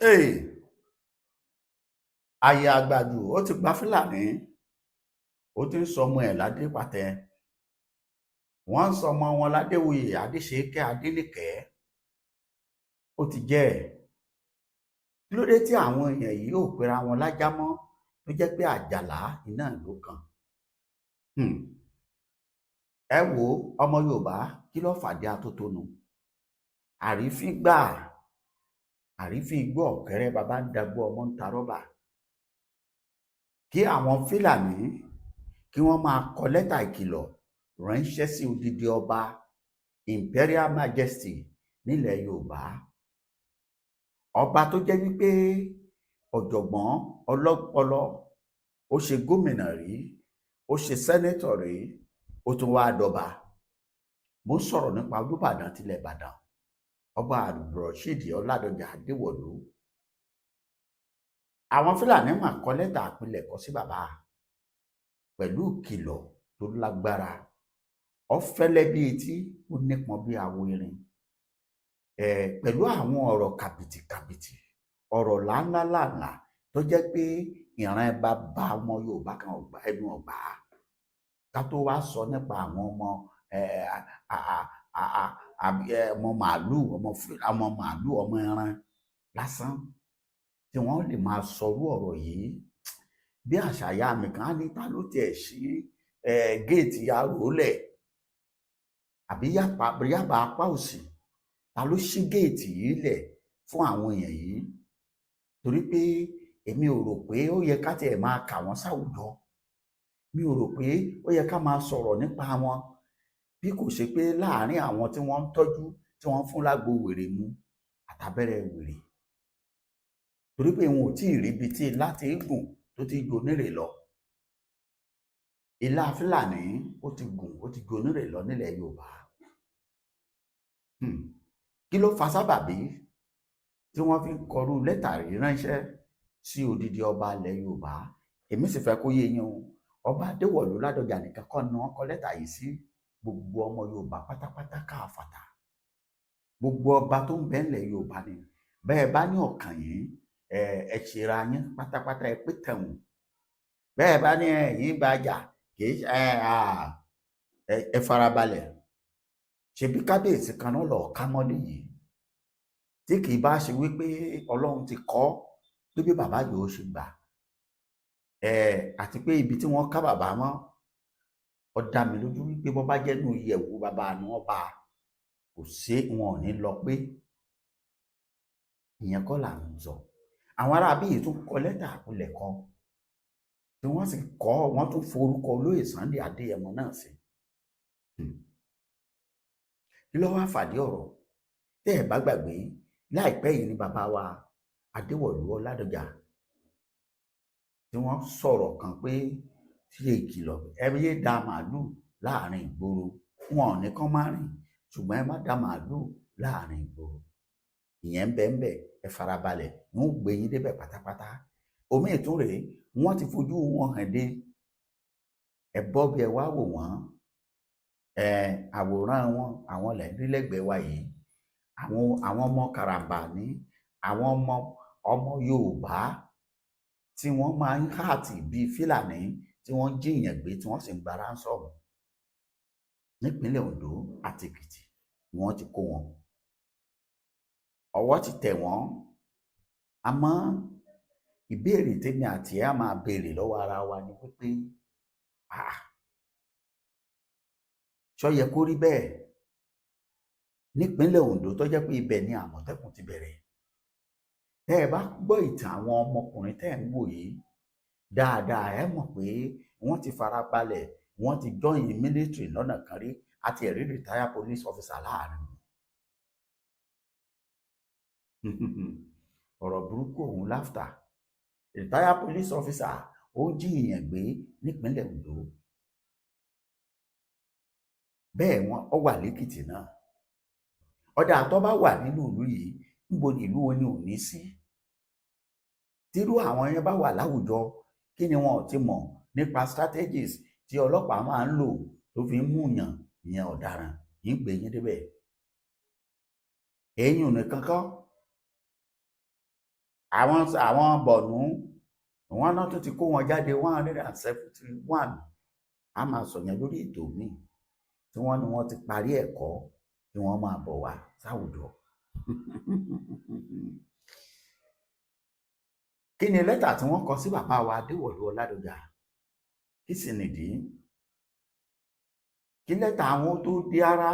Hey, àyè àgbàjù ó ti gba Fúlàní, ó ti ń sọmọ ẹ̀ ládépàtẹ. Wọ́n ń sọmọ wọn ládéwuyè, Adéṣekẹ, Adénìkẹ́. Ó ti jẹ́ ẹ̀. Kí ló dé tí àwọn èèyàn yìí ò pera wọn lájá mọ́, tó jẹ́ pé Àjàlá iná ló kàn? Ẹ wo, ọmọ Yorùbá, kí ló fàdí atótónu àrífín gbà, àrífín igbó ọ̀kẹ́rẹ́, bàbá ń dagbó, ọmọ ń ta rọ́bà. Kí àwọn Fúlàní kí wọ́n máa kọ lẹ́tà ìkìlọ̀ ránṣẹ́ sí odidi ọba, Imperial Majesty nílẹ̀ Yorùbá, ọba tó jẹ́ wípé ọ̀jọ̀gbọ́n ọlọ́pọlọ, ó ṣe gómìnà rí, ó ṣe senator rí, ó tún wáá dọba. Mo ń sọ̀rọ̀ nípa Olúbàdàn tilẹ̀ Ìbàdàn, Ọba Abdulrasheed Ọládọjà Adéwọ̀lú. Àwọn Fúlàní mà kọ lẹ́tà àpilẹ̀kọ sí bàbá pẹ̀lú ìkìlọ̀ tó lágbára. Ó fẹ́lẹ́ bí etí, ó nípọn bí awo irin, pẹ̀lú àwọn ọ̀rọ̀ kàbìtìkàbìtì, ọ̀rọ̀ láńláńláńlá tó jẹ́ pé ìran bàbá ọmọ Yorùbá kan ọgbà ẹnu ọgbà, ká tó wá sọ nípa àwọn ọmọ ọmọ màálùú, ọmọ màálùú, ọmọ ẹran lásán tí wọ́n lè máa sọrú ọ̀rọ̀ yìí. Bí àṣà ìyá mi kan á ní, ta ló tiẹ̀ sí géètì arólẹ̀ àbí yàbá apá òsì? Ta ló ṣí géètì yìí lẹ̀ fún àwọn èèyàn yìí? Torí pé èmi ò rò pé ó yẹ ká tiẹ̀ máa kà wọ́n sáwùjọ. Mi ò rò pé ó yẹ ká máa sọ̀rọ̀ nípa wọn, bí kò ṣe pé láàárín àwọn tí wọ́n ń tọ́jú, tí wọ́n ń fún lágbo wèrè mu àtàbẹ́rẹ́ wèrè, torí pé wọn ò tí ì ríbi tí láti gùn tó ti gbonírè lọ. Ìlà Fúlàní ó ti gùn, ó ti gbonírè lọ nílẹ̀ Yorùbá. Kí ló fa sábàbí tí wọ́n fi ń kọrú lẹ́tà rí ránṣẹ́ sí odidi ọba ilẹ̀ Yorùbá? Èmi sì fẹ́ kó yé yín o, Ọba Adéwọ̀lú Ládọjà nìkan kọ́ ni wọ́n kọ lẹ́tà yìí sí. Gbogbo ọmọ Yorùbá pátápátá káàfàtà, gbogbo ọba tó ń bẹ ńlẹ̀ Yorùbá ni. Bẹ́ẹ̀ bá ní ọ̀kàn yìí, ẹ ṣera yín pátápátá, ẹ pé tẹ̀wọ̀n. Bẹ́ẹ̀ bá ní ẹ̀yìn bàjà kì í ẹ farabalẹ̀. Ṣebí kábíyèsí kan náà lọ́ọ́ ká mọ́lé yìí, tí kì í bá ṣe wípé Ọlọ́run ti kọ́ pé bí bàbá yóò ṣe gbà ẹ, àti pé ibi tí wọ́n ká bàbá mọ́, ó dá mi lójú wípé bọ́ bá jẹ́ nù ìyẹ̀wù bàbá ni wọ́n bá, kò sí, wọn ò ní lọ. Pé ìyẹn kọ́ là ń sọ. Àwọn aráabí yìí tún kọ lẹ́tà àpilẹ̀kọ tí wọ́n sì kọ, wọ́n tún forúkọ olóyè Sunday Adéyẹmọ náà sí. Kí ló wá fàdí ọ̀rọ̀? Tẹ́ ẹ̀ bá gbàgbé, láìpẹ́ yìí ni bàbá wa Adéwọ̀lú Ọládọjà tí wọ́n sọ̀rọ̀ kan pé ṣe ìkìlọ̀, ẹ yé da màálùú láàrin ìgboro. Wọn ò ní kán má rìn, ṣùgbọ́n ẹ má da màálùú láàrin ìgboro. Ìyẹn ń bẹ ń bẹ. Ẹ farabalẹ̀, ń gbé yín débẹ̀ pátápátá. Omi ìtún rèé, wọ́n ti fojú wọn hàn dé. Ẹ bọ́ bí ẹ wá wò wọ́n. Ẹ àwòrán wọn, àwọn lẹ̀ ń rí lẹ́gbẹ̀ẹ́ wa yìí. Àwọn ọmọ karambà ní, àwọn ọmọ ọmọ Yorùbá tí wọ́n máa ń act bíi Fúlàní, tí wọ́n ń jíyàn gbé, tí wọ́n sì ń gba ransom. Nípínlẹ̀ Ondo àti Èkìtì ni wọ́n ti kó wọn. Ọwọ́ ti tẹ̀ wọ́n. Àmọ́ ìbéèrè tèmi àti ẹ̀ á máa béèrè lọ́wọ́ ara wa ni wípé, ah, ṣó yẹ kó rí bẹ́ẹ̀ nípínlẹ̀ Ondo, tó jẹ́ pé ibẹ̀ ni Àmọ̀tẹ́kùn ti bẹ̀rẹ̀? Tẹ́ ẹ bá gbọ́ ìtàn àwọn ọmọkùnrin tẹ́ ẹ̀ ń wò yìí dáadáa, ẹ mọ̀ pé wọ́n ti fara balẹ̀, wọ́n ti join military lọ́nà kan rí, àti ẹ̀rí retired police officer láàrin wọn. Ọ̀rọ̀ burúkú òun láfta. Retired police officer ó jí èèyàn gbé nípínlẹ̀ Ondo. Bẹ́ẹ̀ wọ́n ó wà lẹ́kìtì náà. Ọ̀dà tó bá wà nínú ìlú yìí, níbo ni ìlú wo ni ò ní sí? Tírú àwọn yẹn bá wà láwùjọ, kí ni wọn ò ti mọ̀ nípa strategies tí ọlọ́pàá máa ń lò tó fi ń mú yàn ìyẹn ọ̀daràn yìí? Ń gbé yín débẹ̀. Èyí nìkan kọ́. Àwọn Borno, wọn náà tún ti kó wọn jáde, 171. A máa sọ yẹn lórí ètò míì, tí wọ́n ní wọ́n ti parí ẹ̀kọ́, kí wọ́n máa bọ̀ wá sáwùjọ. Kí ni lẹ́tà tí wọ́n kọ sí bàbá wa Adéwọ̀lú Ọládọjà? Kí sì nìdí kí lẹ́tà àwọn tó dé ara?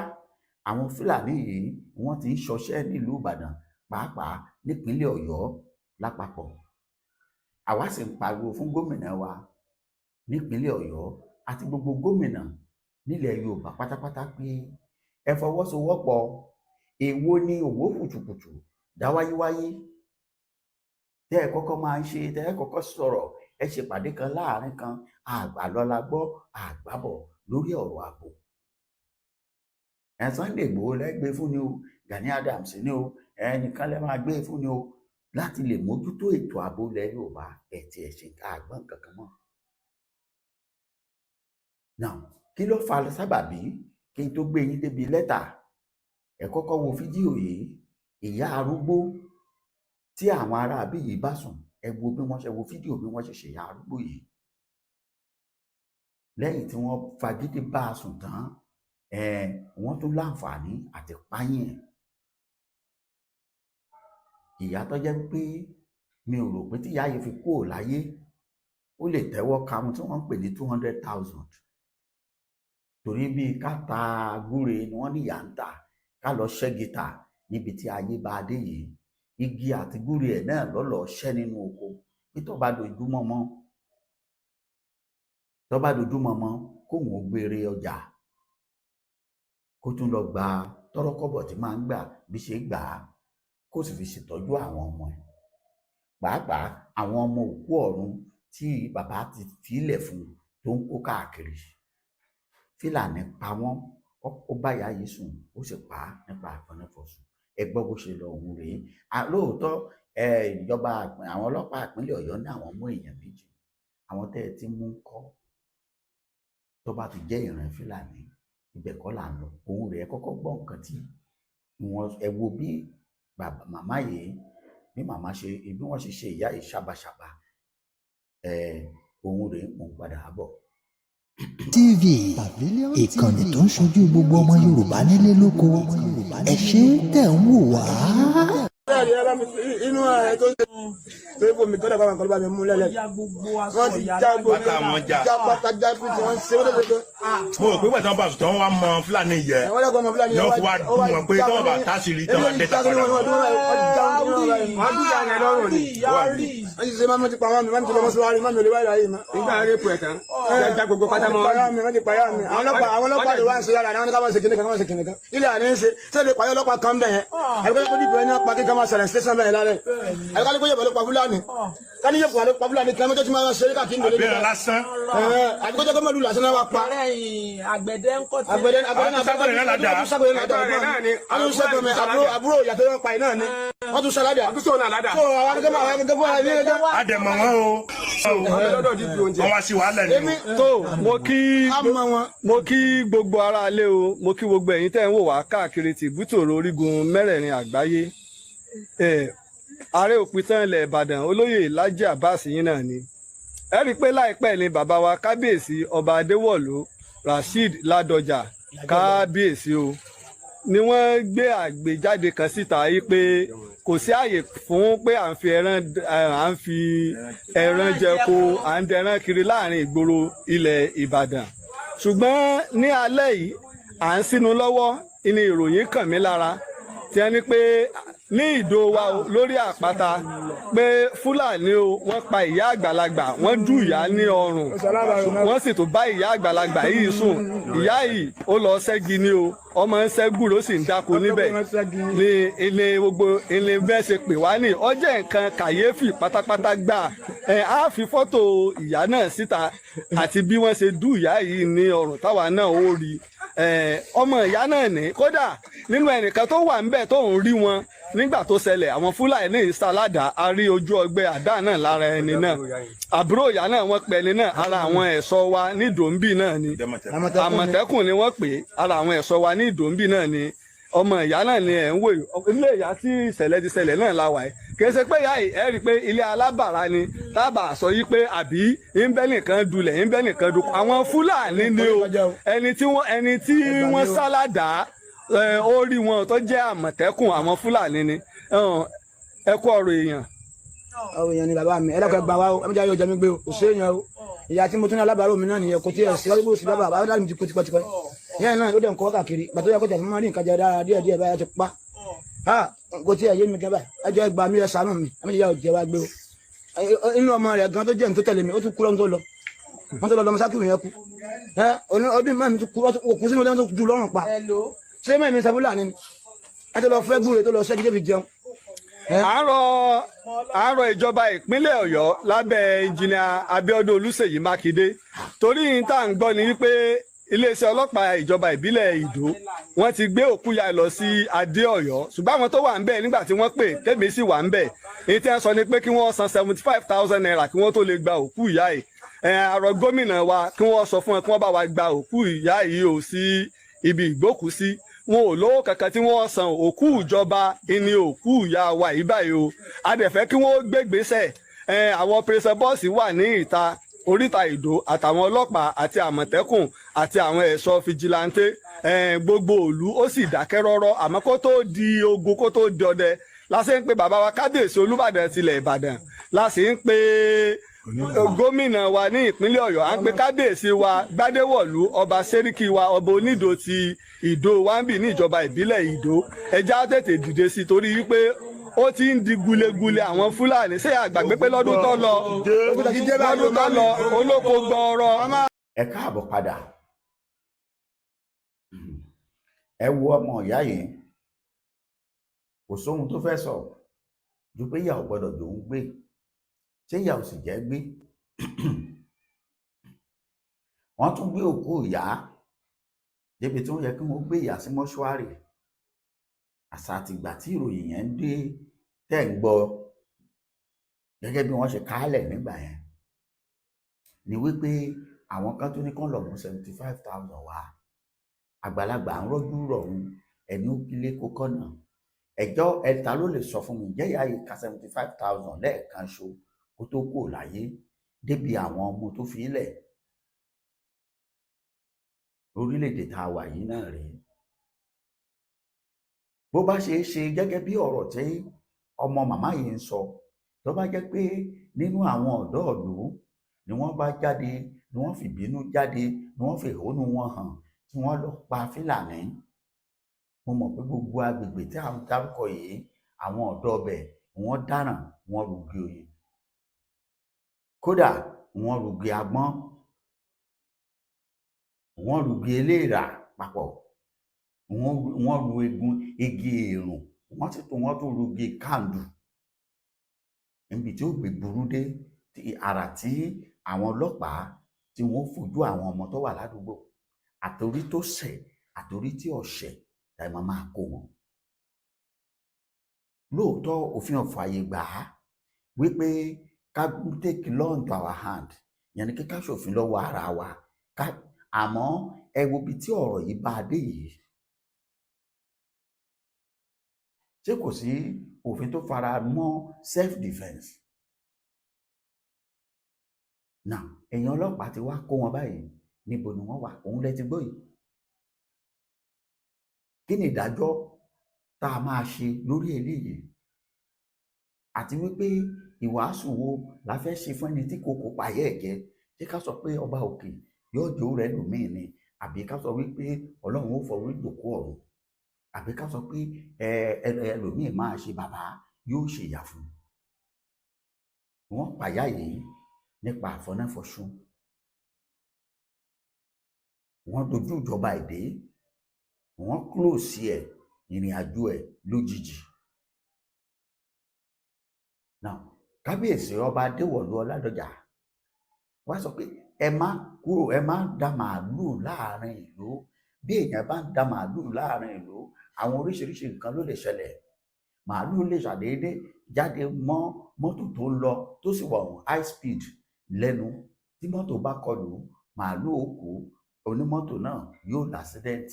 Àwọn Fúlàní yìí, wọ́n ti ń ṣọṣẹ́ nílùú Ìbàdàn, pàápàá nípínlẹ̀ Ọ̀yọ́ lápapọ̀. Àwa sì ń pariwo fún gómìnà wa nípínlẹ̀ Ọ̀yọ́ àti gbogbo gómìnà nílẹ̀ Yorùbá pátápátá pé ẹ fọwọ́sowọ́pọ̀. Èwo ni òwò kùtùkùtù dá wáyéwáyé tẹ́ ẹ kọ́kọ́ máa ń ṣe, tẹ́ ẹ kọ́kọ́ sọ̀rọ̀, ẹ ṣèpàdé kan láàrin kan, àgbà lọ́la gbọ́ àgbábọ̀ lórí ọ̀rọ̀ ààbò? Ẹ Sunday Igboho lẹ́gbẹ́ fún ni o, Gani Adams ni o, ẹnìkan lẹ́ máa gbé fún ni o, láti lè mójútó ètò ààbò ilẹ̀ Yorùbá. Ẹ̀ tí ẹ̀ ṣe àgbọ̀n kankan mọ́ now. Kí ló fa sábàbí? Kí n tó gbé yín débi lẹ́tà, ẹ kọ́kọ́ wo fídíò yìí. Ìyá arúgbó tí àwọn aráabí yìí bá sùn, ẹ wo bí wọ́n ṣe, wo fídíò bí wọ́n ṣe ṣèyá arúgbó yìí lẹ́yìn tí wọ́n fagídí bá a sùn tán. Ẹ wọ́n tún láǹfààní àti páyìn ẹ̀. Ìyá tó jẹ́ pé mi ò rò pé tí ìyá yìí fi kúrò láyé, ó lè tẹ́wọ́ ka ohun tí wọ́n ń pè ní 200,000, torí bíi ká ta gúre ni wọ́n ní ìyá ń tà, ká lọ ṣẹ́gi tà níbi tí ayé bá a dé yìí. Igi àti gúre ẹ̀ náà lọ́lọ́ ṣẹ́ nínú oko pé tó bá dojúmọ́mọ́ kóun ó gbére ọjà, kó tún lọ gba tọ́rọ́kọ́bọ̀ tí máa ń gbà bí ṣe gbà á, kó sì fi ṣètọ́jú àwọn ọmọ ẹ̀, pàápàá àwọn ọmọ òkú ọ̀run tí bàbá ti filẹ̀ fún un tó ń kó káàkiri. Fílàní pa wọ́n, ó bá ìyá yìí sùn, ó sì pa á nípa àfọnáfọsùn. Ẹ gbọ́ bó ṣe lọ, òun rèé. Lóòótọ́, ìjọba, àwọn ọlọ́pàá ìpínlẹ̀ Ọ̀yọ́ ní àwọn mú èèyàn méjì. Àwọn tẹ́ ẹ ti mú kọ́, tó bá ti jẹ́ ìran Fílàní, ibẹ̀ kọ́ là ń lọ. Òun rèé. Kọ́kọ́ gbọ́ nǹkan tí wọ́n, ẹ wo bí bàbá màmá yìí, bí màmá ṣe, bí wọ́n ṣe ṣe ìyá yìí ṣàbàṣàbà. Ẹ òun rèé, mò ń padà bọ̀. TV, ìkànnì tó ń ṣojú gbogbo ọmọ Yorùbá nílé lóko. Ẹ ṣé tẹ̀ ń wò wá. Inú ẹ tó ṣe tó fò mí kọ́dà báwọn kan ló bá mi mú lẹ́lẹ̀. Wọ́n ti já gbogbo Pátá wọn já. Já pátá, já fún tí wọ́n ṣe wọ́n tó ṣe. Mo rò pé gbàtàn bá sùn tán, wọ́n wá mọ Fúlàní yẹ Wọ́n lẹ́kọ̀ọ́ ọmọ Fúlàní. Ní wọ́n fi wá dùn wọn pé tọ́wọ́ bá táṣìírí tán, wọ́n dé ta padà. Wọ́n dúdú àyàn lọ́rùn ni. Wọ́n ti ṣe máa ti pa wọ́n mi, wọ́n ti lọ mọ́ṣúárì, máa mi ò lè wáyà yìí mọ́. Nígbà rẹ́pù ẹ̀ tán, já gbogbo pátá mọ́. Wọ́n ti pàyà mi. Àwọn ọlọ́pàá ló wá ń ṣe yàrá ní àwọn ká máa ṣe kìnìkan, ká máa ṣe kìnìkan. Ilé àní ń ṣe ṣé lè pàyà ọlọ́pàá kan bẹ̀ yẹn. Àbíkọ́ kó dìbò ẹni pa kíkan máa ṣẹlẹ̀ station bẹ̀ yẹn lálẹ́. Àbíkọ́ kó yẹ̀bọ̀ ló pa Fúlàní. Ká ní yẹ̀bọ̀ ló pa Fúlàní kan mọ́tò tí máa ṣe káàkiri ndòlé. Àbẹ̀rẹ̀ lásán. Àbíkọ́ jẹ́ kó mọ̀lú lásán náà wá pa. Àgbẹ̀dẹ ń kọ́ tí. Àgbẹ̀dẹ, àgbẹ̀dẹ náà. Àti ságbẹ̀rẹ̀ náà ládàá. Àtúnṣàgbẹ̀rẹ̀ náà ládàá. Àtúnṣàgbẹ̀rẹ̀ àbúrò ìyàtọ̀ yẹn pa iná ni. Wọ́n tún ṣàlàdà. Àtúnṣe náà ládàá. So àwọn akẹ́kọ̀ọ́, àwọn akẹ́kọ̀ọ́ fúnra ní ẹgbẹ́. Àdẹ̀mọ̀ wọn o. Lọ́dọ̀ dídì oúnjẹ. Wọ́n wá sí wàhálà ni o. Tó mo kí Á mọ wọn. Mo kí gbogbo ará ilé o, mo kí gbogbo ẹ̀yin tẹ́ ń wò wá káàkiri tìbútòrò orígun mẹ́rẹ̀ẹ̀rin àgbáyé. Ààrẹ òpìtàn ilẹ̀ Ìbàdàn, olóyè Lájí Abbas yín náà ni. Ẹ rí i pé láìpẹ́ ni bàbá wa kábíyèsí ọba Adéwọ̀lú Rasheed Ládọjà, kábíyèsí o, ni wọ́n gbé àgbéjáde kan síta yìí pé kò sí àyè fún pé à ń fi ẹran jẹko, à ń dẹran kiri láàrin ìgboro ilẹ̀ Ìbàdàn. Ṣùgbọ́n ní alẹ́ yìí, à ń sínú lọ́wọ́ ní ìròyìn kàn mí lára tí wọ́n ní pé ní ìdó wa o, lórí àpáta, pé Fúlàní o, wọ́n pa ìyá àgbàlagbà, wọ́n dù ìyá ní ọrùn, wọ́n sì tún bá ìyá àgbàlagbà yìí sùn. Ìyá yìí, ó lọ ṣẹ́gi ni o, ọmọ ń ṣẹ́gùn ló sì ń dáko níbẹ̀ ní ilé. Gbogbo ilé bẹ́ẹ̀ ṣe pè wá ní ọjọ́ nǹkan kàyéfì pátápátá gbà. Ẹ á fi fọ́tò ìyá náà síta àti bí wọ́n ṣe dú ìyá yìí ní ọrùn, táwa náà ó rí ọmọ ìyá náà ní. Kódà nínú ẹnìkan tó wà ńbẹ̀ tó ń rí wọn nígbà tó ṣẹlẹ̀, àwọn Fúlàní ìsàládà, a rí ojú ọgbẹ́ àdá náà lára ẹni náà. Àbúrò ìyá náà, wọ́n pè ẹni náà, ara àwọn ẹ̀ṣọ́ wa ní Dòńbì náà ni, Àmọ̀tẹ́kùn ni wọ́n pè é. Ara àwọn ẹ̀ṣọ́ wa ní Ìdòǹbì náà ni. Ọmọ ìyá náà ni ẹ̀ ń wò yìí. Ilé ìyá tí ìṣẹ̀lẹ̀ ti ṣẹlẹ̀ náà la wà yìí. Kì í ṣe pé ìyá yìí, ẹ rí i pé ilé alábàárà ni tábà sọ yìí pé àbí ńbẹ́ nìkan dulẹ̀, ńbẹ́ nìkan dukọ̀. Àwọn Fúlàní ni o. Ẹni tí wọ́n sálàdá, ó rí wọn tó jẹ́ Àmọ̀tẹ́kùn, àwọn Fúlàní ni. Ẹ kú ọ̀rọ̀ èèyàn. Àwọn èèyàn ni bàbá mi, ẹ lọ́kọ̀ gbà wá o. Ẹ méjì ayé ọjà mi gbé o, kò sí èèyàn o. Ìyá tí mo tún ní alábàárò mi náà nìyẹn, kò tí ẹ̀ sí ọdún sí bàbá bàbá dáàbò mi ti kú tipẹ́tipẹ́. Ìyá náà ó dẹ̀ ń kọ́ káàkiri gbàtọ́ yẹ kó tẹ̀ fún mọ́ ní nǹkan jẹ dára díẹ̀ díẹ̀ báyà ti pa ha, kò tí ẹ̀ yé mi gan báyìí. Ẹ jẹ́ gbà mí, ẹ ṣàánú mi. Ẹ méjì yà jẹ wá gbé o. Inú ọmọ rẹ̀ gan tó jẹ́ ní tó tẹ̀lé mi, ó tún kú lọ́dún tó lọ, wọ́n tó lọ lọ́mọ sákìrì yẹn kú. Ẹ ọdún mọ́ mi tún kú, ó kú sínú ilé, wọn tó ju lọ́rùn pa. Ṣé mẹ́rin sẹ́fúlà ni ẹ tó lọ fẹ́ gbúre tó lọ ṣẹ́gi débi jẹun. À ń rọ ìjọba ìpínlẹ̀ Ọ̀yọ́ lábẹ́ ẹnjìnìà Abíọ́dún Olúṣèyí Mákindé, torí yìí tá à ń gbọ́ ni wípé iléeṣẹ́ ọlọ́pàá ìjọba ìbílẹ̀ Ìdó, wọ́n ti gbé òkú ya lọ sí Adé Ọ̀yọ́, ṣùgbọ́n àwọn tó wà ń bẹ̀ nígbà tí wọ́n pè tèmi sì wà ń bẹ̀, èyí tí wọ́n sọ ni pé kí wọ́n san ₦75,000 kí wọ́n tó lè gba òkú ìyá yìí. Àrọ gómìnà wa kí wọ́n sọ fún wọn kí wọ́n bá wa gba òkú ìyá yìí o sí ibi ìgbókùúsí. Wọn ò lówó kankan tí wọ́n san. Òkú ìjọba ìní òkú ìyá wa yìí báyìí o. A dẹ̀ fẹ́ kí wọ́n gbégbèsè. Àwọn pẹrẹsẹ bọ́ọ̀sì wà ní ìta oríta Ìdó, àtàwọn ọlọ́pàá àti Àmọ̀tẹ́kùn àti àwọn ẹ̀ṣọ́ vigilante. Gbogbo ìlú ó sì dákẹ́ rọ́rọ́, àmọ́ kó tó di ogun, kó tó di ọdẹ, la ṣe ń pe bàbá wa kábíyèsí Olúbàdàn tilẹ̀ Ìbàdàn, la sì ń pe gómìnà wa ní ìpínlẹ̀ Ọ̀yọ́, à ń pe kábíyèsí wa Gbádéwọ̀lú, ọba sẹ́ríkì wa, ọba Onídò ti Ìdó wambi ní ìjọba ìbílẹ̀ Ìdó. Ẹja tètè dìde sí i, torí wípé ó ti ń di gulegule àwọn Fúlàní. Ṣé àgbàgbé pé lọ́dún tó lọ olóko gbọọrọ. Ẹ káàbọ̀ padà. Ẹ wo ọmọ ìyá yìí, kò sóhun tó fẹ́ sọ ju pé ìyà ò gbọ́dọ̀ jòun gbé. Ṣé ìyà ò sì jẹ́ gbé? Wọ́n tún gbé òkú ìyá débi tí wọ́n yẹ kí wọ́n gbé ìyá sí mọ́ṣúárì. Àṣà àtìgbà tí ìròyìn yẹn ń dé tẹ́ ń gbọ́, gẹ́gẹ́ bí wọ́n ṣe kálẹ̀ nígbà yẹn ni wípé àwọn kan tó ní kán lọ mú 75,000 wá. Àgbàlagbà ń rọ́jú rọ̀rùn, ẹni ó kílé kó kọ́nà ẹjọ́ ẹta ló lè sọ fún mi jẹ́ ìyá yìí ka 75,000 lẹ́ẹ̀kan ṣo kó tó kúrò láyé débi àwọn ọmọ tó fi lẹ̀. Orílẹ̀-èdè tá a wà yìí náà rèé. Bó bá ṣe é ṣe, gẹ́gẹ́ bí ọ̀rọ̀ tí ọmọ màmá yìí ń sọ, tó bá jẹ́ pé nínú àwọn ọ̀dọ́ ìlú ni wọ́n bá jáde, ni wọ́n fìbínú jáde, ni wọ́n fi ẹ̀hónú wọn hàn, tí wọ́n lọ pa Fúlàní, mo mọ̀ pé gbogbo agbègbè tí à ń dárúkọ yìí, àwọn ọ̀dọ́ ọbẹ̀ wọ́n dáràn, wọ́n rugi oyin, kódà wọ́n rugi agbọ́n, wọ́n rugi eléèrà papọ̀, wọ́n ru egun igi èrùn, wọ́n sì tún wọ́n tún rugi kàndù níbi tí ó gbé burú dé tí àrà tí àwọn ọlọ́pàá tí wọ́n fojú àwọn ọmọ tó wà ládùúgbò, àtòrí tó ṣẹ̀, àtòrí tí ò ṣẹ̀, táì máa máa kó wọn. Lóòótọ́, òfin ò fààyè gbà á wípé ká take law into our hand, yẹn ni kí ká ṣòfin lọ́wọ́ ara wa ká. Àmọ́ ẹ wo ibi tí ọ̀rọ̀ yìí bá a dé yìí, ṣé kò sí òfin tó fara mọ́ self defence náà? Ẹ̀yin ọlọ́pàá ti wá kó wọn báyìí, níbo ni wọ́n wà? Òun lẹ ti gbọ́ yìí. Kí ni ìdájọ́ tá a máa ṣe lórí eléyìí? Àti wípé ìwàásù wo la fẹ́ ṣe fún ẹni tí kòkó payẹ́ ẹ̀ jẹ? Ṣé ká sọ pé ọba òkè yóò jó rẹ lòmíì ni, àbí ká sọ wípé Ọlọ́run ó fọwọ́ ìjòkó ọ̀run, àbí ká sọ pé ẹ ẹlòmíì máa ṣe bàbá yóò ṣèyà fún wọn? Pàyà yìí nípa àfọnáfọṣún, wọ́n dojú ìjọba èdè, wọ́n close ẹ̀, ìrìn àjò ẹ̀ lójijì. Now, kábíyèsí ọba Adéwọ̀lú Ọládọjà wá sọ pé ẹ má kúrò, ẹ má da màálùú láàrin ìlú. Bí èèyàn bá ń da màálùú láàrin ìlú, àwọn oríṣiríṣi nǹkan ló lè ṣẹlẹ̀. Màálùú lè ṣàdédé jáde mọ́ mọ́tò tó ń lọ, tó sì wà on high speed lẹ́nu. Tí mọ́tò bá kọlù màálùú, ó kú, onímọ́tò náà yóò l'accident.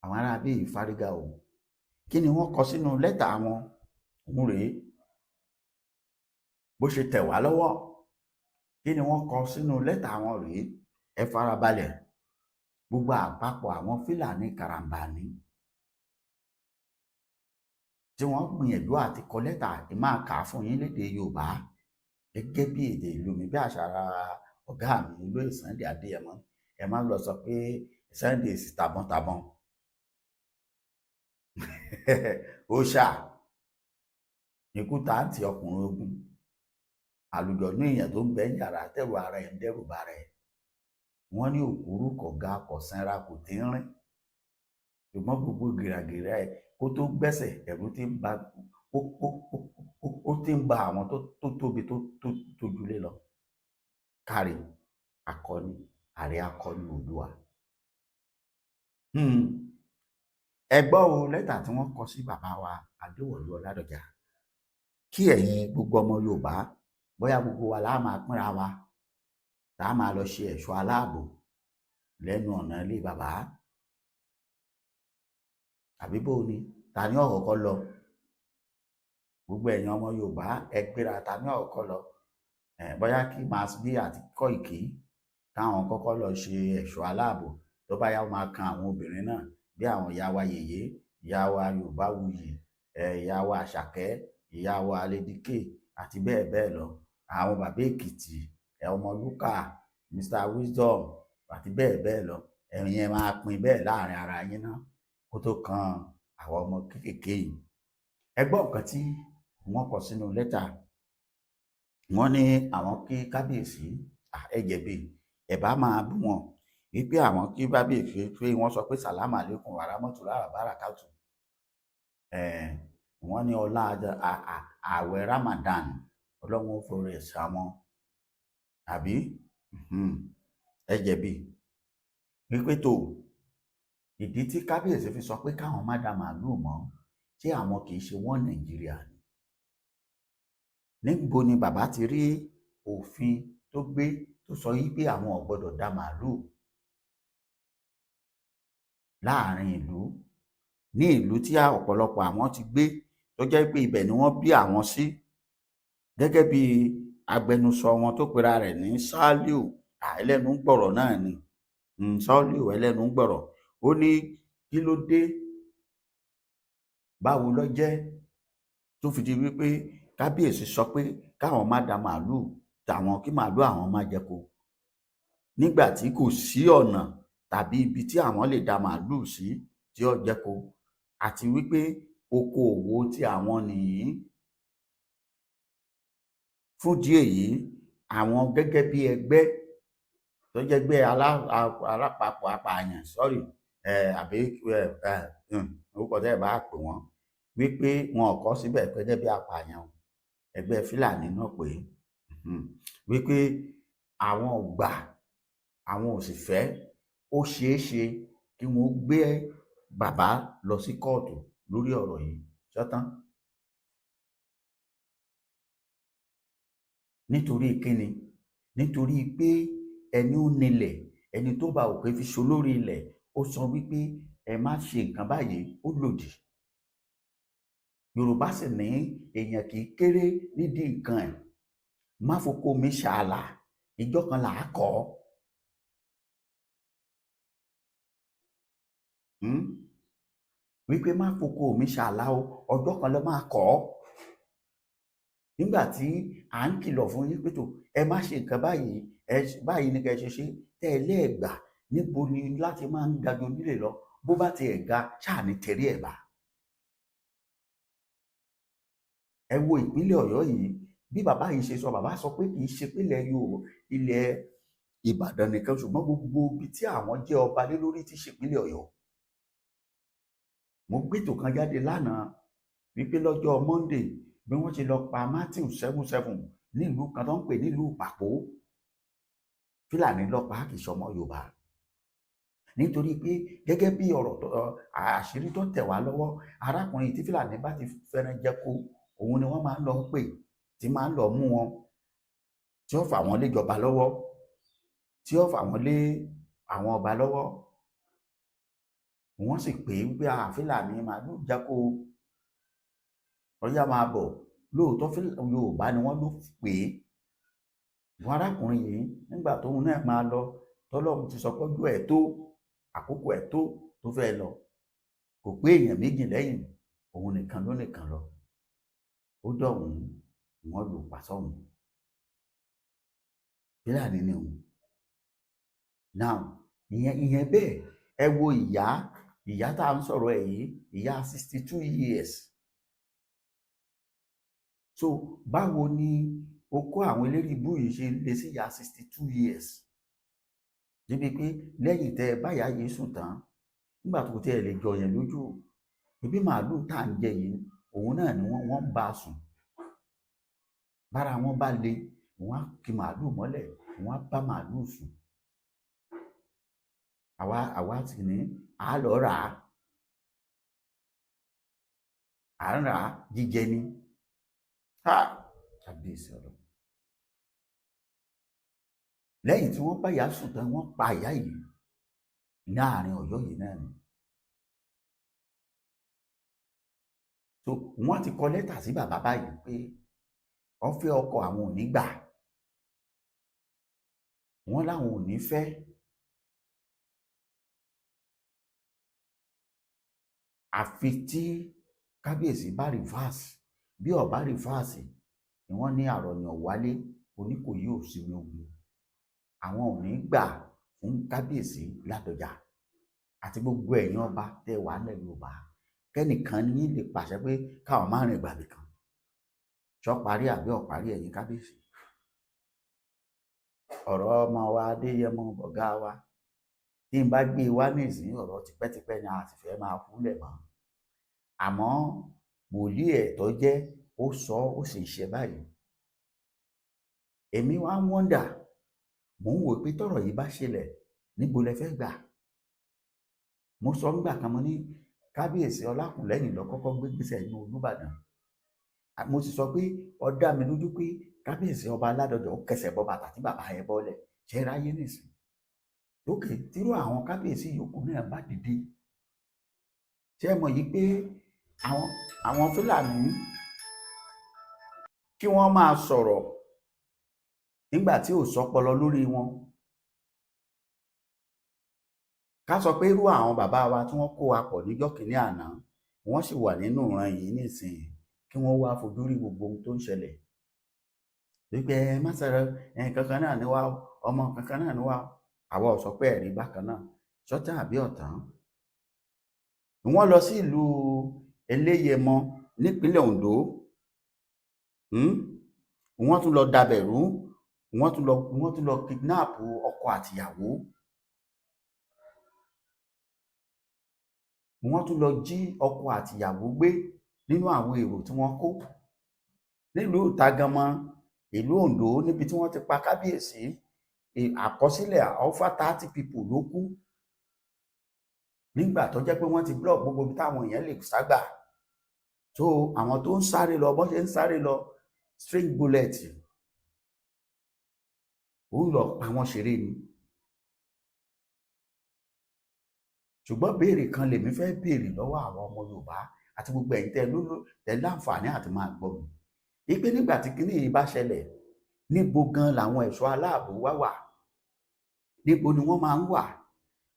Àwọn ará bíi fárígá o. Kí ni wọ́n kọ sínú lẹ́tà wọn? Òun rèé bó ṣe tẹ̀ wá lọ́wọ́. Kí ni wọ́n kọ sínú lẹ́tà wọn rèé, ẹ farabalẹ̀. Gbogbo àpapọ̀ àwọn Fúlàní karambani tí wọ́n gbìyànjú àti kọ lẹ́tà, ẹ máa kà á fún yín lédè Yorùbá gẹ́gẹ́ bí èdè ìlú mi, bí àṣà ọ̀gá mi olóyè Sunday Adéyẹmọ. Ẹ má lọ sọ pé Sunday sì tàbọ̀ntàbọ̀n ó ṣà ikú tàǹtì ọkùnrin ogun àlùjọ̀nú èèyàn tó ń bẹ ń yàrá tẹ̀rù ara ẹ̀ ń dẹ́rù bara ẹ̀. Wọ́n ní òkúrú kò ga, kò sanra, kò tínrín, ṣùgbọ́n gbogbo gìràgìrà ẹ̀ kó tó gbẹ́sẹ̀, ẹ̀rù ti ń ba ó ó ó ó ti ń ba àwọn tó tóbi tó tójúlé lọ. Káre akọni, ààrẹ akọni Oòduà. Ẹ gbọ́ o, lẹ́tà tí wọ́n kọ sí bàbá wa Adéwọ̀lú Ọládọjà, kí ẹ̀yin gbogbo ọmọ Yorùbá, bóyá gbogbo wa la máa pínra wa, tá a máa lọ ṣe ẹ̀ṣọ́ aláàbò lẹ́nu ọ̀nà ilé bàbá, àbí bó ni? Ta ni ọ̀kọ̀ọ̀kọ̀ lọ? Gbogbo ẹ̀yin ọmọ Yorùbá, ẹ gbéra, ta ni ọ̀kọ̀ọ̀kọ̀ lọ? Bóyá kí Mass B àti Kóìkì káwọn kọ́kọ́ lọ ṣe ẹ̀ṣọ́ aláàbò, tó bá yá ó máa kan àwọn obìnrin náà, bí àwọn ìyá wa yèyé, ìyá wa Yorùbá wuyì, ìyá wa Àṣàkẹ́, ìyá wa Lady K àti bẹ́ẹ̀ bẹ́ẹ̀ lọ, àwọn bàbá Èkìtì, Ọmọlúkà, Mr Wisdom àti bẹ́ẹ̀ bẹ́ẹ̀ lọ. Ẹ̀yin ẹ máa pín bẹ́ẹ̀ láàrin ara yín náà kó tó kan àwọn ọmọ kéékèèké yìí. Ẹ gbọ́ nǹkan tí wọ́n kọ sínú lẹ́tà. Wọ́n ní àwọn kí kábíyèsí, ẹ jẹ̀bi, ẹ bá máa bú wọn wípé àwọn kí kábíyèsí pé wọ́n sọ pé sàlámù àlékún wàràmọ́tòlá bàràkàtù. Wọ́n ní ọlá ààwẹ̀ Ramadan, Ọlọ́run ó forí ẹ̀ sáwọn àbí. Ẹ jẹ̀bi wípé tó ìdí tí kábíyèsí fi sọ pé káwọn má da màálùú mọ́, ṣé àwọn kì í ṣe wọ́n Nàìjíríà ni? Níbo ni bàbá ti rí òfin tó gbé tó sọ yí pé àwọn ò gbọdọ̀ da màálùú láàrin ìlú, ní ìlú tí ọ̀pọ̀lọpọ̀ àwọn ti gbé, tó jẹ́ pé ibẹ̀ ni wọ́n bí àwọn sí? Gẹ́gẹ́ bí agbẹnusọ wọn tó pera rẹ̀ ní Saliu ẹlẹ́nu gbọ̀rọ̀ náà ni Saliu ẹlẹ́nu gbọ̀rọ̀, ó ní kí ló dé, báwo ló jẹ́ tó fi di wípé kábíyèsí sọ pé káwọn má da màálùú tàwọn, kí màálùú àwọn má jẹko, nígbà tí kò sí ọ̀nà tàbí ibi tí àwọn lè da màálùú sí tí ó jẹko, àti wípé oko òwò tí àwọn nìyí. Fún ìdí èyí, àwọn gẹ́gẹ́ bí ẹgbẹ́ tó jẹ́ ẹgbẹ́ alápapọ̀ apààyàn, sorry, àbí orúkọ tẹ́ ẹ bá pè wọ́n, wípé wọn ò kọ́ síbẹ̀ gẹ́gẹ́ bí apààyàn, ẹgbẹ́ Fúlàní náà pé wípé àwọn ò gbà, àwọn ò sì fẹ́, ó ṣeé ṣe kí wọ́n gbé bàbá lọ sí kóòtù lórí ọ̀rọ̀ yìí. Ṣọ́tán nítorí kíni? Nítorí pé ẹni ó nílẹ̀, ẹni tó bá òkè fi ṣolórí ilẹ̀, ó sọ wípé ẹ má ṣe nǹkan báyìí, ó lòdì. Yorùbá sì ní èèyàn kì í kéré nídìí nǹkan ẹ̀. Má foko mi ṣàlà, ìjọ kan là á kọ́. Wípé má foko mi ṣàlà o, ọjọ́ kan ló máa kọ́. Nígbà tí à ń kìlọ̀ fún yín pé tó ẹ má ṣe nǹkan báyìí, ẹ báyìí ní kẹ́ ẹ ṣe ṣe tẹ́ ẹ lẹ́ẹ̀gbà, níbo ni láti máa ń ga ju onílé lọ? Bó bá tiẹ̀ ga, ṣáà ní tẹ̀rí ẹ̀ bá. Ẹ wo ìpínlẹ̀ Ọ̀yọ́ yìí, bí bàbá yìí ṣe sọ, bàbá sọ pé kì í ṣe pínlẹ̀ Yorùbá, ilẹ̀ Ìbàdàn nìkan, ṣùgbọ́n gbogbo ibi tí àwọn jẹ́ ọba lé lórí ti ṣèpínlẹ̀ Ọ̀yọ́. Mo gbétò kan jáde lánàá wípé lọ́jọ́ Monday, bí wọ́n ṣe lọ pa Matthew 77 nílùú kan tó ń pè nílùú Pàpó, Fúlàní lọ pa, kì í ṣọmọ Yorùbá. Nítorí pé gẹ́gẹ́ bí ọ̀rọ̀ àṣírí tó tẹ̀ wá lọ́wọ́, arákùnrin tí Fúlàní bá ti fẹ́ràn jẹko, òun ni wọ́n máa ń lọ pè, tí máa ń lọ mú wọn, tí ó fà wọ́n léjọba lọ́wọ́, tí ó fà wọ́n lé àwọn ọba lọ́wọ́. Wọ́n sì pè é wípé Fúlàní màálù jákò, ọyá máa bọ̀. Lóòótọ́ Yorùbá ni wọ́n ló pè é. Wọn arákùnrin yìí, nígbà tóun náà máa lọ, tọ́lọ́run ti sọ pé ojú ẹ̀ tó, àkókò ẹ̀ tó tó fẹ́ lọ, kò pé èèyàn méjì lẹ́yìn, òun nìkan ló nìkan lọ. Ó dọ̀hún, wọ́n lù pa sọ́hùn. Fúlàní ni òun now. Ìyẹn bẹ́ẹ̀. Ẹ wo ìyá tá à ń sọ̀rọ̀ ẹ̀ yìí, ìyá 62 years. So báwo ni okó àwọn eléré ibú yìí ṣe lè sí ìyá 62 years, débi pé lẹ́yìn tẹ́ ẹ báyà yìí sùn tán, nígbà tó tẹ́ ẹ lè jọ yẹn lójú, ebi màálù tá à ń jẹ yìí, òun náà ni wọ́n ń bá a sùn. Bára wọn bá le, wọ́n á ki màálù mọ́lẹ̀, wọ́n á bá màálù sùn. Àwa sì ní à á lọ rà á, à ń rà á jíjẹ ni. Ha, kábíyèsí ọ̀rọ̀. Lẹ́yìn tí wọ́n bá ìyá sùn tán, wọ́n pa ìyá yìí ní àárín Ọ̀yọ́ yìí náà ni. So wọ́n ti kọ lẹ́tà sí bàbá báyìí pé wọ́n fẹ́ ọkọ, àwọn ò ní gbà, wọ́n láwọn ò ní fẹ́. Àfi tí kábíyèsí bá rìfáàsì. Bí ó bá rìfáàsì ni wọ́n ní àròyàn wálé Oníkòyí ò sí ní ogun, àwọn ò ní gbà fún kábíyèsí Ládọjà àti gbogbo ẹ̀yin ọba tẹ́ wà nílẹ̀ Yorùbá. Kẹ́nìkan ní lè pàṣẹ pé káwọn má rìn gbàgbé kan ṣọ́ parí àbí ọ̀parí. Ẹ̀yin kábíyèsí, ọ̀rọ̀ ọmọ wa Adéyẹmọ ọ̀gá wa tí n bá gbé e wá ní ìsín, ọ̀rọ̀ tipẹ́tipẹ́ ni a sì fẹ́ máa kúlẹ̀ mọ́. Àmọ́ wòlíì ẹ̀tọ́ jẹ́, ó sọ, ó sì ṣe báyìí. Èmi wá ń wọ́ndà, mò ń wò pé tọ́rọ̀ yìí bá ṣẹlẹ̀, níbo lẹ fẹ́ gbà? Mo sọ ńgbà kan, mo ní kábíyèsí Ọlákùnlẹ́yìn lọ kọ́kọ́ gbé gbèsè inú Olúbàdàn. Mo sì sọ pé ó dá mi lójú pé kábíyèsí ọba Ládọjà ó kẹsẹ̀ bọ́ bàtà tí bàbá yẹn bọ́lẹ̀ ṣe ráyé nìsín lókè. Tírú àwọn kábíyèsí yòókù náà bá dìde, ṣé ẹ mọ̀ yìí pé àwọn Fúlàní kí wọ́n máa sọ̀rọ̀ nígbà tí ò sọpọlọ lórí wọn? Ká sọ pé irú àwọn bàbá wa tí wọ́n kó wa pọ̀ níjọ́ kìíní àná, wọ́n sì wà nínú ìran yìí nísìnyí, kí wọ́n wá fojú rí gbogbo ohun tó ń ṣẹlẹ̀, wípé ẹ má sọ̀rọ̀ ẹ, kankan náà ni wá, ọmọ kankan náà ni wá. Àwa ò sọ pé ẹ̀rí bákan náà ṣọ́tàn àbí ọ̀tán. Wọ́n lọ sí ìlú Eléyẹmọ nípínlẹ̀ Ondo, Wọ́n tún lọ dabẹ̀rú, wọ́n tún lọ kidnap ọkọ àtìyàwó, wọ́n tún lọ jí ọkọ àtìyàwó gbé nínú àwọn èrò tí wọ́n kó nílùú Ìtaganmọ, ìlú Ondo, níbi tí wọ́n ti pa kábíyèsí. Àkọsílẹ̀ over 30 people ló kú nígbà tó jẹ́ pé wọ́n ti block gbogbo ibi táwọn èèyàn lè ságbà. So àwọn tó ń sáré lọ, bọ́n ṣe ń sáré lọ, string bullet ó ń lọ pa wọ́n ṣeré ni. Ṣùgbọ́n béèrè kan lèmi fẹ́ béèrè lọ́wọ́ àwọn ọmọ Yorùbá àti gbogbo ẹ̀yin tẹ́ lóló tẹ́ láǹfààní àti máa gbọ́ mi, ipe nígbà tí kinní yìí bá ṣẹlẹ̀, níbo gan làwọn ẹ̀ṣọ́ aláàbò wá wà? Níbo ni wọ́n máa ń wà?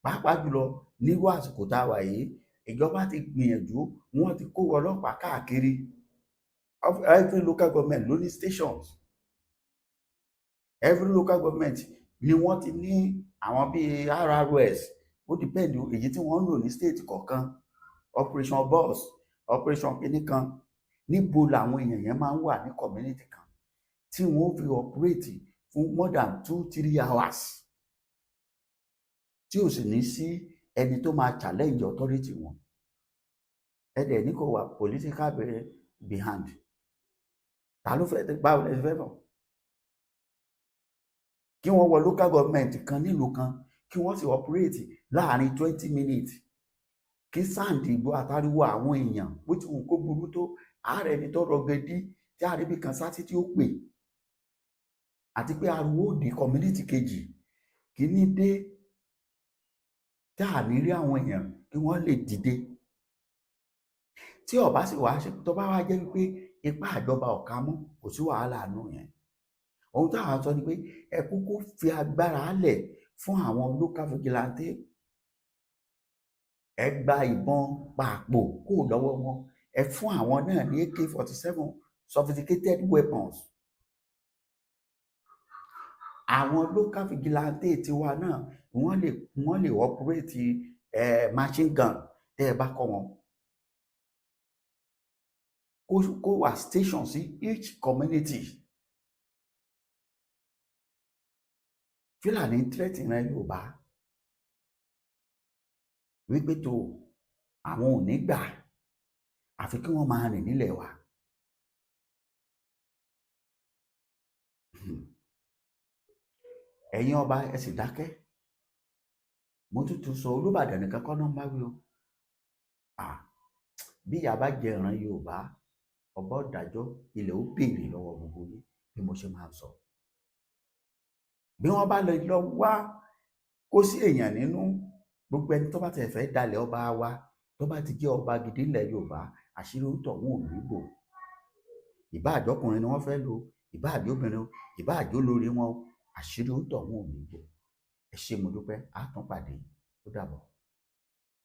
Pàápàá jùlọ nírú àsìkò tá a wà yìí, ìjọba ti gbìyànjú, wọ́n ti kó ọlọ́pàá káàkiri. Every local government ló ní stations, every local government ni wọ́n ti ní àwọn bíi RRS. Ó depend èyí tí wọ́n ń lò ní state kọ̀ọ̀kan, operation bus, operation kinní kan. Níbo làwọn èèyàn yẹn máa ń wà ní community kan tí wọ́n ó fi operate fún more than 2-3 hours, tí ò sì ní sí ẹni tó máa challenge authority wọn? Ẹ dẹ̀ ní kò wà political behind. Ta ló fẹ́? Báwo lẹ ṣe fẹ́ mọ̀? Kí wọ́n wọ local government kan nílùú kan, kí wọ́n sì operate láàrin 20 minutes, kí sound ìgbó àtàríwó àwọn èèyàn, bó ti wù kó burú tó, ààrẹ ẹni tó rọgẹdí tí àríbí kan sátí tí ó pè, àti pé ariwo òde community kejì kìíní dé, tá à ní rí àwọn èèyàn. kí wọ́n lè dìde. Tí ó bá sì wá ṣe, tó bá wá jẹ́ wípé ipá àjọba ọ̀ka mọ́, kò sí wàhálà nù yẹn. Ohun táwọn sọ ni pé ẹ kúkú fi agbára lẹ̀ fún àwọn local vigilante, ẹ gba ìbọn pàpò kó lọ́wọ́ wọn, ẹ fún àwọn náà ní AK-47, sophisticated weapons. Àwọn local vigilante tiwa náà, wọ́n lè operate machine gun tẹ́ ẹ bá kọ́ wọn, kó wà station sí each community. Fúlàní threat ìran Yorùbá wípé tó àwọn ò ní gbà àfi kí wọ́n máa rìn nílẹ̀ wa. Ẹ̀yin ọba, ẹ sì dákẹ́. Mo tún sọ, Olúbàdàn nìkan kọ́ náà ń bá wí o. Bí ìyà bá jẹ ìran Yorùbá, ọba ọ̀dájọ́ ilẹ̀ ó béèrè lọ́wọ́ gbogbo yín. Bí mo ṣe máa ń sọ, bí wọ́n bá lọ lọ wá kó sí èèyàn nínú, gbogbo ẹni tó bá tẹ̀ fẹ́ dalẹ̀ ọba wa, tó bá ti jẹ́ ọba gidi nílẹ̀ Yorùbá, àṣírí ń tọ̀ wọn ò ní bò. Ìbá àjọkùnrin ni wọ́n fẹ́ lò, ìbá àjọbìnrin, ìbá àjọlórí wọn, àṣírí ń tọ̀ wọn ò ní bò. Ẹ ṣé, mo dúpẹ́, á tún pàdé, ó dàbọ̀.